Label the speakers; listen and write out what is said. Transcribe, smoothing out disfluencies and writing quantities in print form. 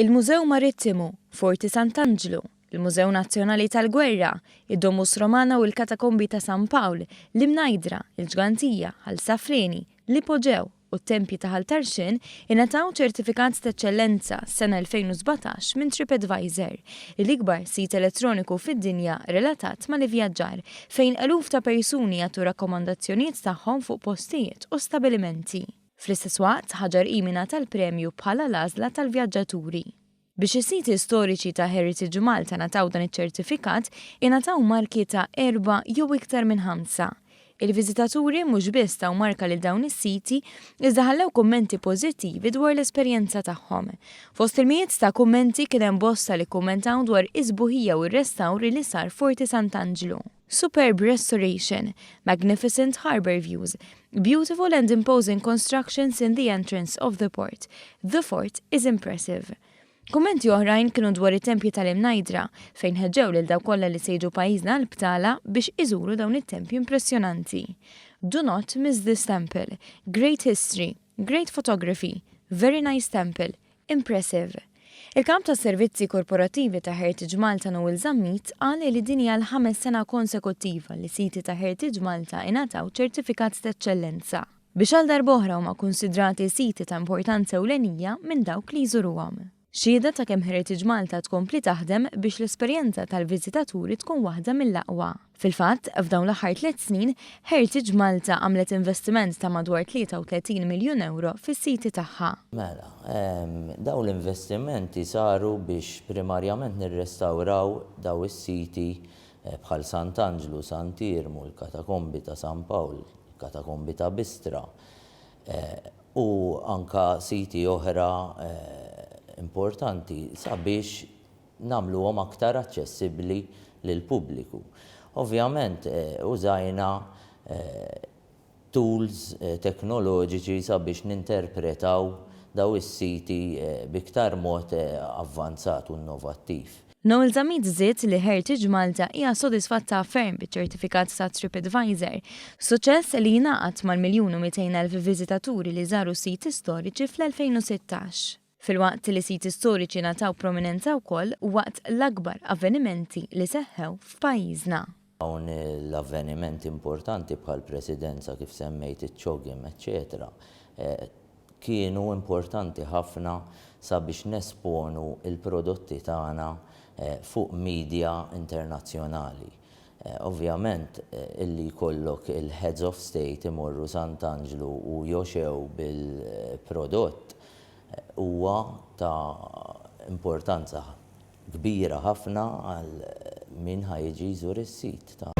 Speaker 1: Il-Mużew Marittimu, Forti Sant'Anġlu, il-Mużew Nazzjonali tal-Gwerra, id-Domus Romana u l-Katakombi ta' San Pawl, l-Imnajdra, il-Ġgantija, Ħal Saflieni, l-Ipoġew u t-Tempji ta' Ħal Tarxien ingħataw ċertifikat t'eċċellenza s-sena 2017 minn TripAdvisor, l-ikbar sit elettroniku fid-dinja relatat mal-ivvjaġġar, fejn eluf ta' persuni jagħtu rakkomandazzjonijiet tagħhom fuq postijiet u stabilimenti. Fl-istess waqt, Ħaġar Qim ingħata l-premju bħala l-għażla tal-vjaġġaturi. Biex is-siti storiċi ta' Heritage Malta ngħataw dan iċ-ċertifikat, ingħataw marki ta' erbgħa jew iktar minn ħamsa. Il-viżitaturi mhux biss taw marka lil dawn is-siti, iżda ħallew kummenti pożittivi dwar l-esperjenza tagħhom. Fost il-mijiet ta' kummenti kien hemm bosta li kkummentaw dwar is-sbuħija u r-restawr li sar f'Forti Sant'Anġlu. Superb restoration, magnificent harbour views, beautiful and imposing constructions in the entrance of the port. The fort is impressive. Kummenti oħrajn kienu dwar it-tempji tal-Imnajdra, fejn ħeġġew lil dawk kollha li se jiġu pajjiżna għall-btala biex iżuru dawn it-tempji impressjonanti. Do not miss this temple. Great history. Great photography. Very nice temple. Impressive. Il-Kap tas-Servizzi Korporattivi ta' Heritage Malta Noel Zammit qal li din hija l-ħames sena konsekuttiva li siti ta' Heritage Malta ingħataw ċertifikat t'eċċellenza, biex għal darb'oħra huma kunsidrati siti ta' importanza ewlenija minn dawk li jżuruhom. Xhieda ta' kemm Heritage Malta tkompli taħdem biex l-esperjenza tal-viżitaturi tkun waħda mill-aqwa. Fil-fatt, f'dawn l-aħħar tliet snin, Heritage Malta għamlet investiment ta' madwar 33 miljun ewro fis-siti tagħha.
Speaker 2: Mela, dawn l-investimenti saru biex primarjament nirrestawraw dawn is-siti bħal Sant'Anġlu, Sant'Iermu, il-Katakombi ta' San Pawl, il-Katakombi ta' Bistra u anke siti oħra importanti sabiex nagħmluhom aktar aċċessibbli lill-pubbliku. Ovvjament użajna tools teknoloġiċi sabiex ninterpretaw dawn is-siti b'iktar mod avvanzat u innovattiv.
Speaker 1: Noel Zammit żied li Heritage Malta hija sodisfatta ferm biċ-ċertifikat ta' TripAdvisor, suċċess li jingħaqad mal-1,200,000 viżitaturi li żaru siti storiċi fl-2016. Filwaqt li siti storiċi ngħataw prominenza wkoll waqt l-akbar avvenimenti li seħħew f'pajjiżna.
Speaker 2: Dawn l-avvenimenti importanti bħall-Presidenza kif semmejt iċ-CHOGM eċċetera kienu importanti ħafna sabiex nesponu l-prodotti tagħna fuq media internazzjonali. Ovvjament illi jkollok il-heads of state imorru Sant'Anġlu u jogħxew bil-prodott huwa ta' importanza kbira ħafna għal min ħa jiġi jżur is-sit ta'.